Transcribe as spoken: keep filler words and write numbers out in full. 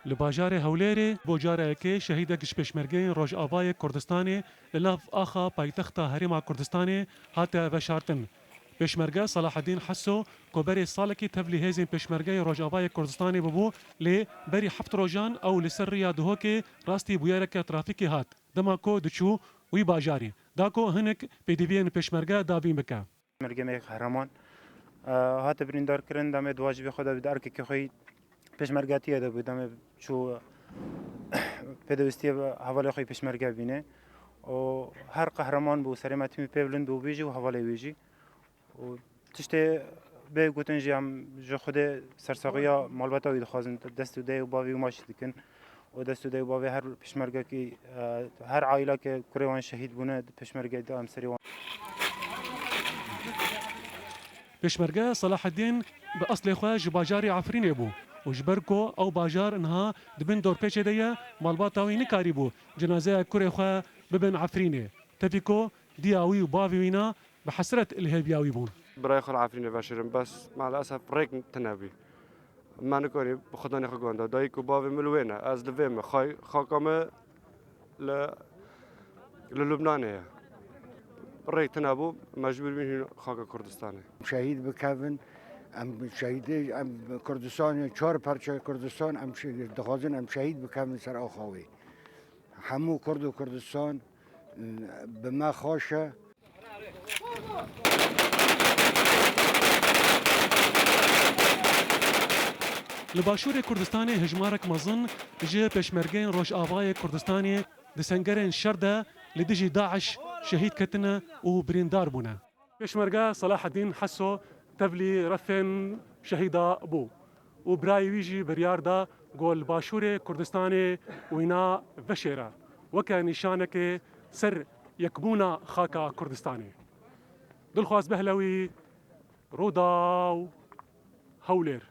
Li bajarê Hewlêrê bo cara yekê şehîdek ji Pêşmergeyên Rojavayê Kurdistanê li nav axa paytexta Herêma Kurdistanê hate veşartin. Pêşmerge Salaheddîn Heso, ku berê salekî tevlî hêzên Pêşmergeyê Rojavayê Kurdistanê bûbû, lê berî heft rojan ew li ser riya Duhokê rastî bûyereke trafîkê hat. Dema ku diçû wî bajarî, da ku hinek pêdiviyên Pêşmerge dabîn bike. Pêşmerge me qehreman, e, hate birîndarkirin, demê di wacibê xwe de bû, di erkekê xwe yî pêşmergetiye de bû, demê çû pêdewistiyê bi hevalê xwe yî pêşmerge bîne. Û her qehreman bû, serê me tîmî pê bilind bû, wî jî û hevalê wî jî. Û tiştê bê gotin jî, em ji Xwedê sersaxiya malbata wî dixwazin, dest û dê û bavê wî maç dikin. Û dest û dê û bavê her pêşmergekî, e, her aîleke kurê wan şehîd bûne, di pêşmergeyê de em serê wan. Pêşmerge Salaheddîn bi eslê xwe ji bajarê Efrînê bû û ji ber ku ew bajar niha di bin dorpêçê de ye, malbata wî nikarîbû cenazeya kurê xwe bibin Efrînê. Tevî ku diya wî û bavê wîna bi hesret li hêviya wî bûn. Birayê xwe li Efrînê veşêrim, bes maalesef rêk tune bû. Me nikarî bi xwedanê xwe guhanda. Dayik û bavê min li wê ne. Ez li vê me. Xay-, xaka me li, li Lubnanê ye. Rêk tune bû, mecbûr bûn hîn xaka Kurdistanê. Şehîd bikevin, em şehîdê, em Kurdistanê, çar parçe Kurdistan, em şe-, dixwazin em şehîd bikevin ser axa wê. Hemû Kurd û Kurdistan, bi me xweş e. Li Başûrê Kurdistanê hejmarek mezin ji Pêşmergeyên Rojavayê Kurdistanê di sengerên şer de li dijî DAIŞ şehîd ketine û birîndar bûne. Pêşmerge Salaheddîn Heso tevlî refên şehîda bû û birayê wî jî biryar da ku li Başûrê Kurdistanê wîna veşêre, weke nîşanekê ser yekbûna xaka Kurdistanê. Dilxwaz Behlewî, Rûdaw, Hewlêr.